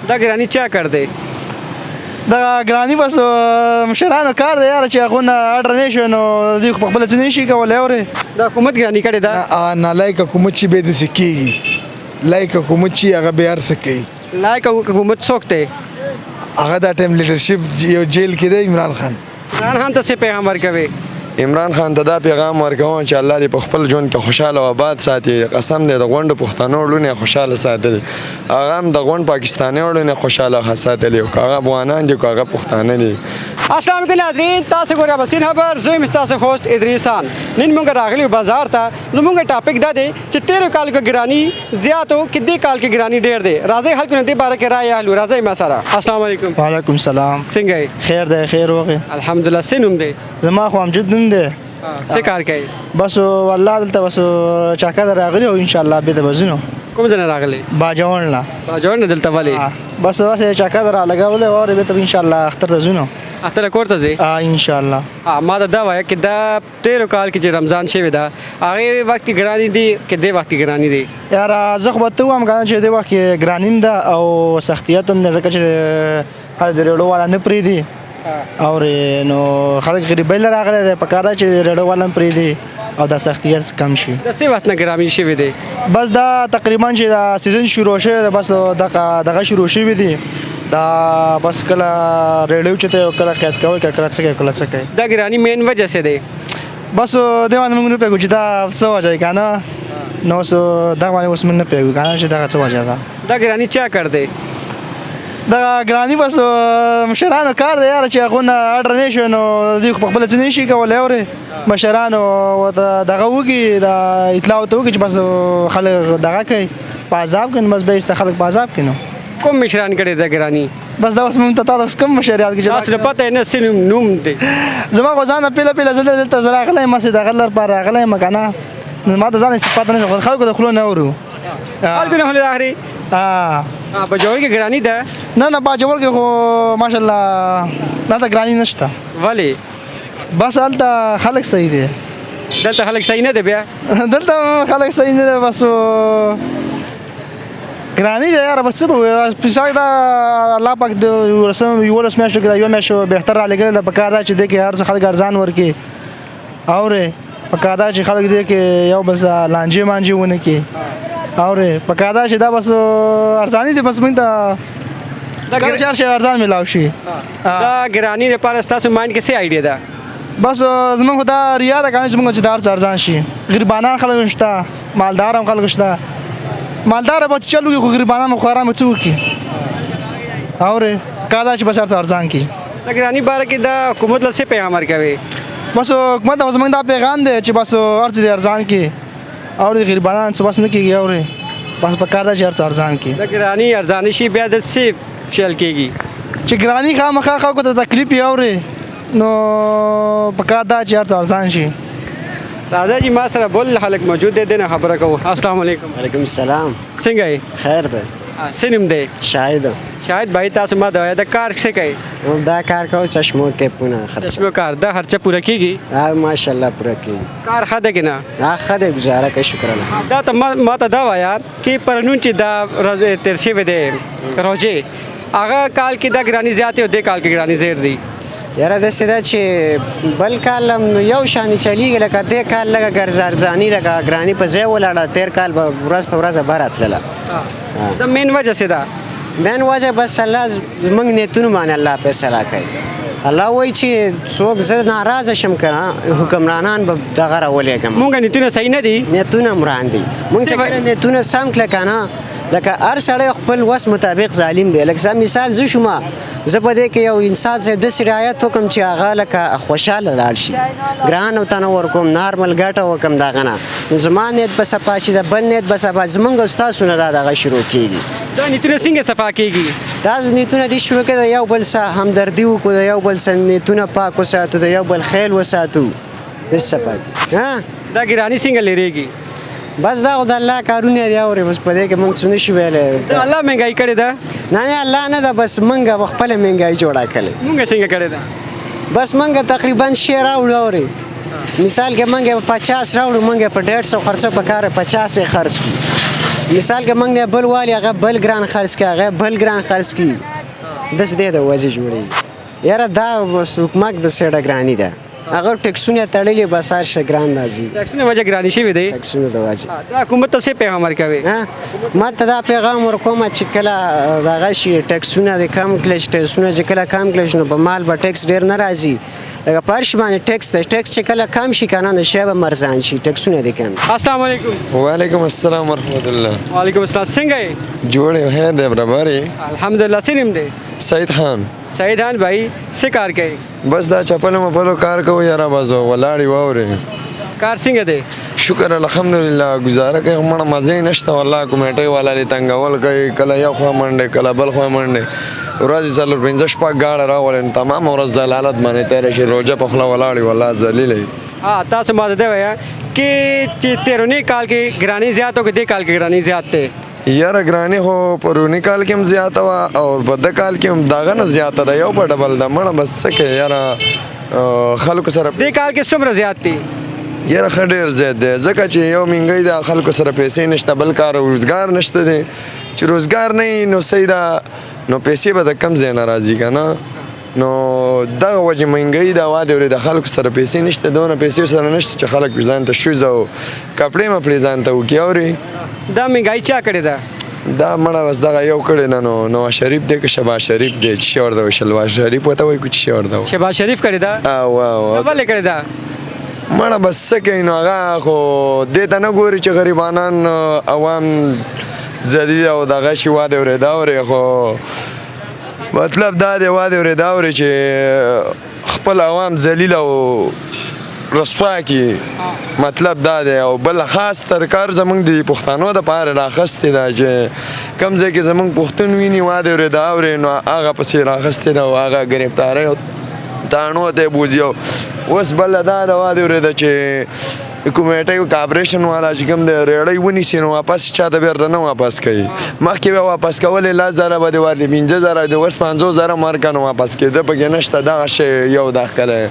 دا ګرانی چا کړ دی؟ دا ګرانی بس مشرانو کار دی یاره، چې هغه نه اډر نه شي نو دوی خو په خپله څه نه شي کولی. اورې دا حکومت ګرانی کړې ده. نالایق حکومت چې به داسې کېږي، لایق حکومت چې هغه به هر څه کوي. لایق حکومت څوک دی؟ هغه دا ټایم لیډرشپ یو جیل کې دی، عمران خان. عمران خان ته څه پیغام ورکوي؟ عمران خان ته دا پیغام ورکوم چې الله دې په خپل ژوند کې خوشاله او آباد ساتي. قسم دی د غونډو پښتنو وړونه خوشاله ساتلي، هغه هم د غونډ پاکستاني وړونه خوشاله ساتلي، که هغه افغانان دي که هغه پښتانه دي. السلام علیکم ناظرین، تاسو ګورئ اباسین خبر، زه یم ستاسو host ادریس خان. نن موږ راغلي یو بازار ته. زموږ topic دا دی چې تېرو کال کې ګراني زیات و که دې کال کې ګراني ډېر دی. راځئ خلکو نه دې باره کې رایه اخلو. راځئ ما سره. السلام علیکم. وعلیکم سلام. څنګه یې؟ خیر دی، خیر وغه. الحمدلله. څه نوم دی؟ زما خو امجد نوم دی. څه کار کوي؟ بس والله دلته بس چاکر راغلی او ان شاء الله به د بزنو. کوم ځای نه راغلی؟ باجوړ نه. باجوړ نه دلته ولې؟ بس اوس چاکر را لګولې او به ته ان شاء الله اختر ته ځو. اختر کور ته ځې؟ ان شاء الله. ما ته دا وایه چې دا تېرو کال کې چې رمضان شوی ده هغې وخت کې ګراني دي که دې وخت کې ګراني دي؟ یاره زه خو به ته ووایم که نه چې دې وخت کې ګراني هم ده او سختیت هم ده، ځکه چې خلک د ریړو والا نه پرېږدي. او نو خلک غریبۍ له راغلی دی، په کار ده چې ریړو والا هم پرېږدي او دا سختیت کم شي. دا څه وخت نه ګراني شوي دی؟ بس دا تقریبا چې دا season شروع شوی دی، بس دغه شروع شوي دي. دا بس کله ریړې اوچتوي او کله قید کوي، کله څه کوي، کله څه کوي. دا ګراني main وجه څه دی؟ بس دې باندې موږ نه پوهېږو چې دا څه وجه دی که نه، نو اوس دغه باندې اوس موږ نه پوهېږو که نه چې دغه څه وجه ده. دا ګراني چا کړ دی؟ دغه ګراني بس مشرانو کار دی یاره، چې هغه نه اډر نه شي نو دوی خو په خپله څه نه شي کولی. اورې مشرانو ورته دغه وکړي، دا اطلاع ورته وکړي چې بس خلک دغه کوي په عذاب کې، نو بس بیا ایسته خلک په عذاب کې. نو کوم مشران کړی دا ګراني؟ بس دا اوس مونږ ته تا اوس کوم مشر یاد کړي چې تاسو له پته یې نه څه نوم دی؟ زما خو ځان نه پېله پېله زه دلته زه راغلی یم، هسې دغه لپاره راغلی یم که نه، نو ما ته ځان هېڅ پته نه شوه، خو خلکو د خولو نه اورو. خلکو نه خولې اخلي؟ باجوړ کې ګراني ده؟ نه نه، باجوړ کې خو ماشاءالله دلته ګراني نشته. ولې؟ بس هلته خلک صحیح دي. دلته خلک صحیح نه دي بیا؟ دلته خلک صحیح نه دي، بس ګراني ده یاره. بس څه به ووایو، پیسې دا الله پاک د 11 میاشتو کې دا یوه میاشت بهتر را لېږلې ده. په کار ده چې دې کې هر څه خلک ارزان ورکړي. اورې په کار ده چې خلک دې کې یو بل سره لانجې مانجې ونه کړي. اورې په کار ده چې دا بس ارزاني دي، بس موږ ته دا هر شی ارزان میلاو شي. دا ګراني لپاره ستاسو mind کې څه idea ده؟ بس زموږ خو دا ریا ده که نه چې موږ چې دا هر څه ارزان شي. غریبانان خلک هم شته، مالدار هم خلک شته. مالدار به څه چل وکړي، خو غریبانان به خواران به څه وکړي؟ اورې کار دا چې بس هر څه ارزان کړي. د ګراني باره کې د حکومت له څه پیغام ورکوي؟ بس حکومت ته زموږ دا پیغام دی چې بس هر څه دې ارزان کړي. اورې غریبانان څه بس نه کېږي. اورې بس په کار ده چې هر څه ارزان کړي. د ګراني ارزاني شي بیا د څه چل کېږي؟ چې ګراني خامخا خلکو ته تکلیف وي. اورې نو په کار ده چې هر څه ارزان شي. راځه جی، ما سره بل خلک موجود دی، دې نه خبره کوو. السلام علیکم. وعلیکم السلام. څنګه یې؟ خیر دی. څه نوم دی؟ شاهد. شاهد بھائی، تاسو ما ته وایه دا کار څه کوئ؟ دا کار کوو، چشمو کیپونه خرڅوو. چشمو کار، دا خرچه پوره کېږي؟ ماشاءالله پوره کېږي. کار ښه دی که نه؟ ښه دی، ګزاره کوي، شکر الله. دا ته ما ته دا وایه چې پرنون چې دا ورځ تېر شوی دی روژې، هغه کال کې دا ګراني زیاتې او دې کال کې ګراني زیر دی؟ یاره داسې ده چې بل کال هم یو شان چلیږي، لکه دې کال لږه ګرځ ارزاني لکه ګراني په ځای ولاړه، تېر کال به ورځ ته ورځ بره تلله. دا main وجه څه ده؟ main وجه بس الله زموږ نیتونو باندې الله فیصله کوي. الله وایي چې څوک زه ناراضه شم که نه، حکمرانان به دغه راولېږم. موږ نیتونه صحیح نه دي؟ نیتونه هم وران دي. موږ چې کله نیتونه سم کړه که نه، لکه هر سړی خپل وس مطابق ظالم دی. لکه مثال زه شوم، زه په دې کې یو انسان سره داسې رعایت وکړم چې هغه لکه خوشحاله لاړ شي، ګران ورته نه ورکوم، نارمل ګټه وکړم دغه نه، نو زما نیت به صفا شي، د بل نیت به صفا، زمونږ او ستاسو نه دا دغه شروع کېږي. دا نیتونه څنګه صفا کېږي؟ دا نیتونه دې شروع کړي، د یو بل سره همدردي وکړو، د یو بل سره نیتونه پاک وساتو، د یو بل خیال وساتو، داسې صفا کېږي. دا ګراني څنګه لرېږي؟ بس دا خو د الله کارونه دي. اورې بس په دې کې موږ څه نه شو ویلی. دا الله مهنګایي کړې ده؟ نه نه، الله نه ده، بس موږ به خپله مهنګایي جوړه کړې. موږ څنګه کړې ده؟ بس موږ تقریبا شی راوړو. اورې مثال کې موږ 50 راوړو، موږ په 150 خرڅو، په کار 50 یې خرڅ کړو. مثال که موږ نه بل والي هغه بل ګران خرڅ کړي، هغه بل ګران خرڅ کړي، داسې دی د وضع جوړېږي. یاره دا بس حکومت د سړه ګراني ده، هغه ټکسونه تړلي، بس هر شی ګران راځي. ټیکسونه وجه ګراني شوې دی. ټکسونو د وجې. دا حکومت ته څه پیغام ورکوي؟ ها، ما ته دا پیغام ورکوم چې کله دغه شي ټکسونه د کم کړل شي، ټکسونه چې کله کم کړل شي نو په مال به ټکس ډېر نه راځي. لکه په هر شي باندې ټکس دی، ټکس چې کله کم شي که نه نو شی به مرزان شي، ټکسونه دې کم شي. السلام علیکم. وعلیکم السلام ورحمت الله. وعلیکم السلام، څنګه یې؟ جوړ یې، خیر دی، برابر یې. الحمدلله. څه نوم دی؟ سعید خان. سعید خان بھائی، څه کار کوي؟ بس دا چپلو مپلو کار کوو یاره، بس ولاړې واورې. کار څنګه دی؟ شکر الحمدلله، گزاره کوي، خو مړه مزې نشته والله. کمیټۍ والا دې تنګول کوي، کله یو خوا منډې کله بل خوا منډې، ورځې څلور پنځه شپږ ګاډه راولې نو تمامه ورځ ذلالت باندې تېره شي، روژه په خوله ولاړې والله ذلیله یې. ها، تاسو ما ته دا وایه کې چې تیرونی کال کې ګرانی زیات او که دې کال کې ګرانی زیات دی؟ یاره ګراني خو پروني کال کې هم زیاته وه او په ده کال کې هم دغه نه زیاته ده، یو په ډبل ده. مړه بس څه کوې یاره، خلکو سره دې کال کې څومره زیات دی؟ یاره ښه ډېر زیات دی، ځکه چې یو مینګۍ ده، خلکو سره پیسې نشته، بل کار روزګار نشته دی، چې روزګار نه وي نو صحیح ده، نو پیسې به د کم ځای نه راځي که نه، نو دغه وجه مهنګۍ ده. وادې ورې د خلکو سره پیسې نشته، دونه پیسې سره نشته چې خلک پرې ځان ته شوز او کپړې مپړې ځان ته وکړي. اورې دا مهنګایي چا کړې ده؟ دا مړه بس دغه یو کړې ده، نو نواز شریف دی که شهباز شریف دی، چې شی ورته وایي، شلواز شریف ورته وایي که چې شی ورته وایي؟ شهباز شریف کړې ده. او او دا ولې کړې ده؟ مړه بس څه کوي نو، هغه خو دې ته نه ګوري چې غریبانان عوام ذلیل او دغه شي. وادې ورې دا اورې، خو مطلب دا دی وادې ورې دا اورې چې خپل عوام ذلیل او رسوا کړي، مطلب دا دی. او بل خاص ترکار زمونږ د پښتنو دپاره راخستې ده چې کوم ځای کې زمونږ پښتون ویني وادې ورې دا اورې نو هغه پسې راخستې ده او هغه ګرفتارۍ او تاڼو ته یې بوځي. او اوس بله دا ده وادې ورې ده چې کمیټۍ کارپوریشن والا چې کوم دی ریړۍ ونیسي نو واپس چاته بېرته نه واپس کوي. مخکې به واپس کولې، 10,000 به دې ورکړي، 5,000 دې، اوس 50,000 هم ورکړه نو واپس کېده پکې نشته. دغه شی یو دا ښکلی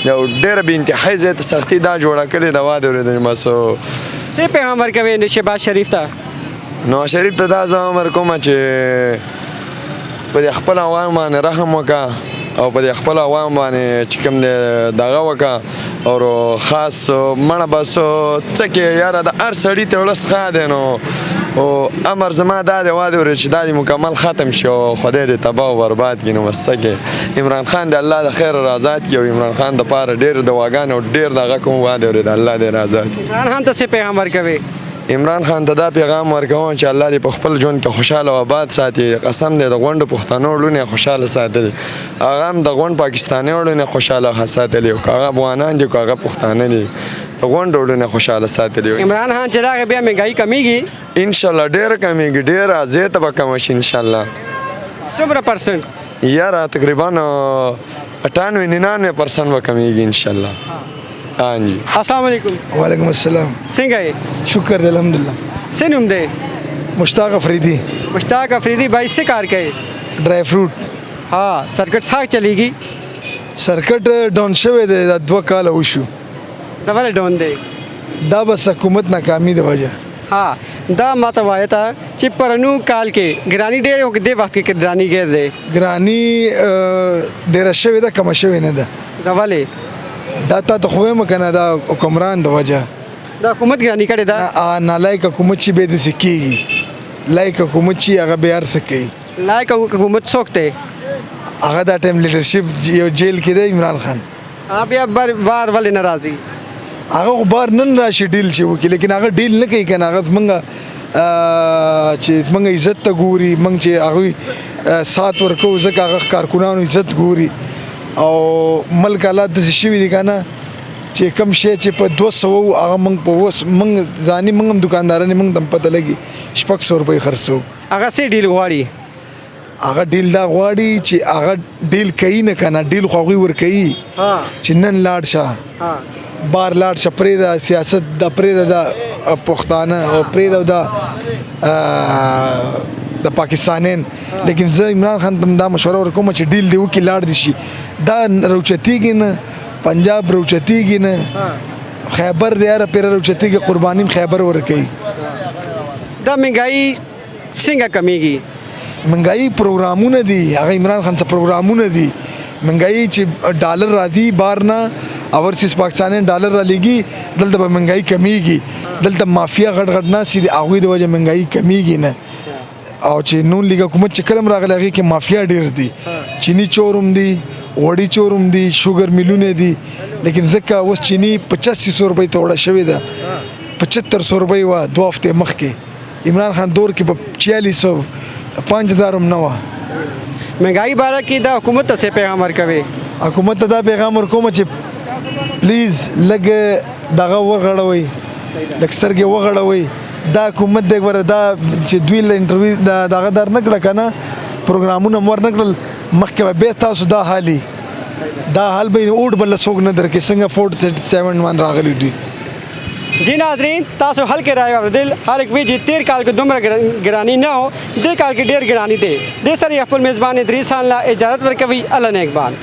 یو ډېره بې انتهایي زیاته سختي دا جوړه کړې ده وادې ورې بس. څه پیغام ورکوې نو شهباز شریف ته؟ نواز شریف ته دا ځواب ورکوم چې په دې خپل عوام باندې رحم وکړه او په دې خپل عوام باندې چې کوم دی دغه وکړه، او خاص مړه بس څه کې یاره د هر سړي ته زړه سخا دی، نو او امر زما دا دی وادې ورې چې دا دې مکمل ختم شي او خدای دې تباه او برباد کړي. نو بس څه کې عمران خان دې الله د خیره را ازاد کړي، او عمران خان دپاره ډېر دعاګانې او ډېر دغه کوم وادې ورې د الله دې را ازاد کړي. عمران خان ته څه پیغام ورکوې؟ عمران خان ته دا پیغام ورکوم چې الله دې په خپل ژوند کې خوشحاله او آباد ساتي. قسم دی د غونډو پښتنو وړونه یې خوشحاله ساتلي، هغه هم د غونډ پاکستاني وړونه یې خوشحاله ساتلي، که هغه افغانان دي که هغه پښتانه دي، د غونډو وړونه یې خوشحاله ساتلي. عمران خان چې راغی بیا مهنګایي کمیږي؟ انشاءالله ډېره کمیږي، ډېره زیاته به کمه شي انشاءالله. څومره پرسنټ؟ یاره تقریبا 98-99% به کمیږي انشاءالله. ہاں جی. السلام علیکم. وعلیکم السلام. څنګه یې؟ شکر دی الحمدلله. څه نوم دی؟ مشتاق افریدي. مشتاق افریدي بھائی، څه کار کوي؟ ډرای فروټ. ها، سرکټ څنګه چلیږي؟ سرکټ ډاون شوی دی، دا 2 کاله وشو. دا ولې ډاون دی؟ دا بس حکومت ناکامي د وجه. ها، دا ما ته وایه ته چې پرنو کال کې ګرانی ډېره او دې وخت کې ګرانی ډېر دی؟ ګرانی ډېره شوې ده، کمه شوې نه ده. دا ولې؟ دا تا ته خو وایم که نه، دا حکمران د وجه. دا حکومت ګرانی کړې ده؟ نالایق حکومت چې بیا داسې کېږي، لایق حکومت چې هغه بیا هر څه کوي. لایق حکومت څوک دی؟ هغه دا ټایم لیډرشپ یو جیل کې دی، عمران خان. هغه بیا بار ولې نه راځي؟ هغه خو بار نن راشي ډیل چې وکړي، لیکن هغه ډیل نه کوي که نه. هغه موږ چې موږ عزت ته ګوري، موږ چې هغوی سات ورکوو، ځکه هغه کارکنانو عزت ګوري. او ملک حالات داسې شوي دي که نه چې کوم شی چې په 200 وو هغه موږ په اوس موږ ځاني موږ هم دکانداران یو، موږ ته هم پته لګي 600 روپۍ خرڅو. هغه څه ډیل غواړي؟ هغه ډیل دا غواړي چې هغه ډیل کوي نه که نه، ډیل خو هغوی ورکوي چې نن لاړ شه بار لاړ شه، پرېږده سیاست دا، پرېږده دا پښتانه او پرېږده دا د پاکستانین. لیکن زه عمران خان ته دا مشوره ورکوم چې ډیل دې وکړي، لاړ دې شي. دا روچتېږي نه، پنجاب روچتېږي نه، خیبر دې هره پېره روچتېږي، قرباني هم خیبر ورکوي. دا مهنګایي څنګه کمیږي؟ منګای پروګرامونه دي، هغه عمران خان څخه پروګرامونه دي. منګای چې ډالر راځي بار نه، اورسیز پاکستاني ډالر را لېږي، دلته به منګای کمیږي. دلته مافیا غټ غټ ناست دي، هغوی د وجه منګای کمیږي نه. او چې نون لیګ حکومت چې کلم راغلی، هغې کې مافیا ډېر دي، چینی چوروم دي، وړي چوروم دي، شوګر ملونه دي. لیکن ځکه اوس چینی 8500 روپۍ ته وړه شوې ده، 7500 روپۍ وه 2 هفتې مخکې. عمران خان دور کې په 4600، 5000 هم نه وه. مهنګایي باره کې دا حکومت ته څه پیغام ورکوي؟ حکومت ته دا پیغام ورکوم چې پلیز لږ دغه وغړوي، لږ سترګې وغړوي. دا حکومت دی ګوره، دا چې دوی له انټرویو دا دغه در نه کړه که نه، پروګرامونه مو ور نه کړل، مخکې به بیا تاسو دا حالي دا حال به اوټ بل څوک نه درکې، څنګه 471 راغلي دوی. جی ناظرین، تاسو خلک رائے اوریدل. خلک وی چې تیر کال کې دومره ګرانی نه و، دې کال کې ډیر ګرانی دی. د سره خپل میزبان ادریس خان لا اجازه ورکوي. الله نگهبان.